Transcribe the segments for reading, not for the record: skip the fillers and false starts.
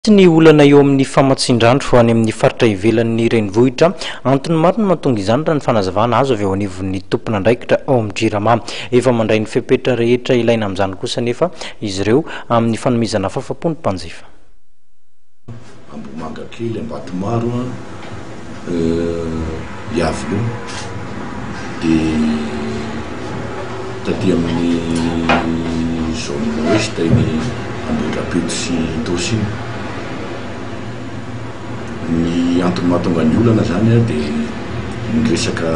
Tsy ny olana eo amin'ny famatsian-drano any amin'ny faritra ivelan'ny renivohitra. Antony maro no mahatonga izany raha ny fanazavana azo avy eo anivon'ny tompon'andraikitra ao amin'ny Jirama. Efa mandray ny fepetra rehetra ilaina amin'izany kosa anefa izy ireo amin'ny fanomezana fafa-po ny mpanjifa. Ambohimangakely, Ambatomaro, Iavoloha, dia taty amin'ny zone ouest iny Ambohidrapeto sy Itaosy iny. Ny antony mahatonga ny olana izany dia ny resaka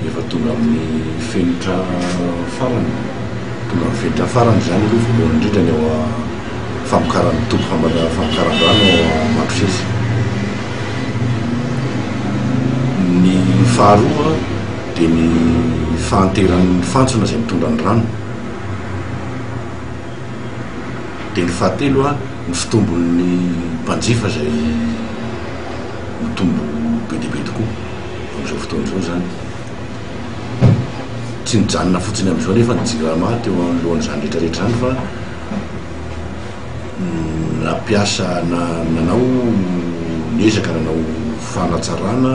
efa tonga amin'ny fenitra farany, tonga amin'ny fenitra farany izany aloha voalohany indrindra ny ao famokaran'ny toby famokaran-drano ao Mandroseza. Ny faharoa dia ny fahanteran'ny fantsona izay mitondra ny rano. Dia ny fahatelo ny fitombon'ny mpanjifa izay mitombo be dia be tokoa amin'izao fotoana izao izany. Tsy nijanona fotsiny amin'izao anefa ny Jirama teo anoloan'izany rehetra rehetra izany fa nampiasa na nanao niezaka nanao fanatsarana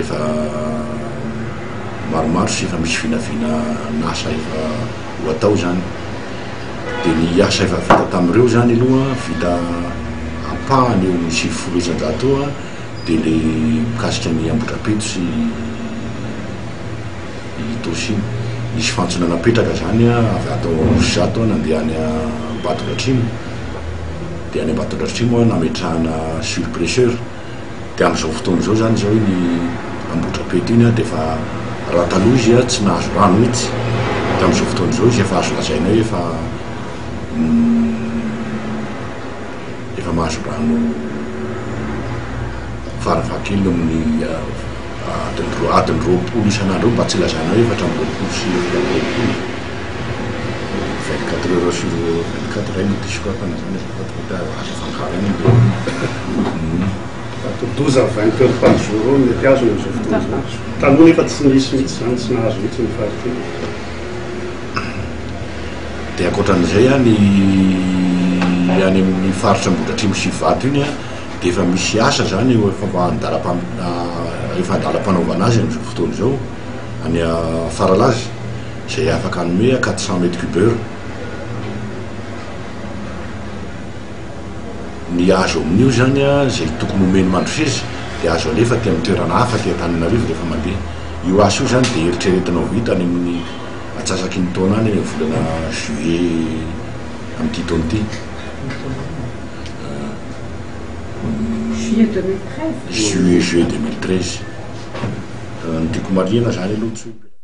efa maromaro sy efa misy vinavina n'asa efa ho atao izany. Dia ny asa efa vita tamin'ireo izany aloha vita ampahany eo amin'ny 90% eo dia ilay mikasika ny Ambohidrapeto sy Itaosy iny. Nisy fantsona napetraka izany avy ato Anosizato nandeha any Ambatondratrimo, dia any Ambatondratrimo nametrahana surpresseur. Dia amin'izao fotoana izao izany izao iny Ambohidrapeto iny dia efa raha taloha izy tsy nahazo rano mihitsy, dia amin'izao fotoana izao izy efa azo lazaina hoe efa efa mahazo rano farafahakeliny eo amin'ny adiny roa, adiny 20 isan'andro eo mba tsy ilazana hoe 24 sy 24. 24 heures sur 24 ray no diso koa fanazana azafady fa azo afangaro ihany ny Atidoza 20 heures par jour eo no mety azony amin'izao fotoana izao. Taloha nefa tsy nisy mihitsy izany, tsy nahazo mihitsy ny faritra iny. Dia ankoatran'izay ny any amin'ny faritra Ambohidratrimo sy Ivato iny dia efa misy asa izany eo efa efa andalam-panaovana azy amin'izao fotoana izao any Faralaza izay afaka hanome 400 mètres cube heure. Ny azo amin'io izany izay tokony homen'i Mandroseza dia azo alefa aty amin'ny toerana hafa aty Antananarivo rehefa mandeha. Io asa io izany dia eritreretina ho vita any amin'ny antsasaky ny taona any, any amin'ny volana juillet amin'ity taona ity. Juillet 2013? Juillet, juillet 2013. Ny tiako marihina izany aloha tsy hoe.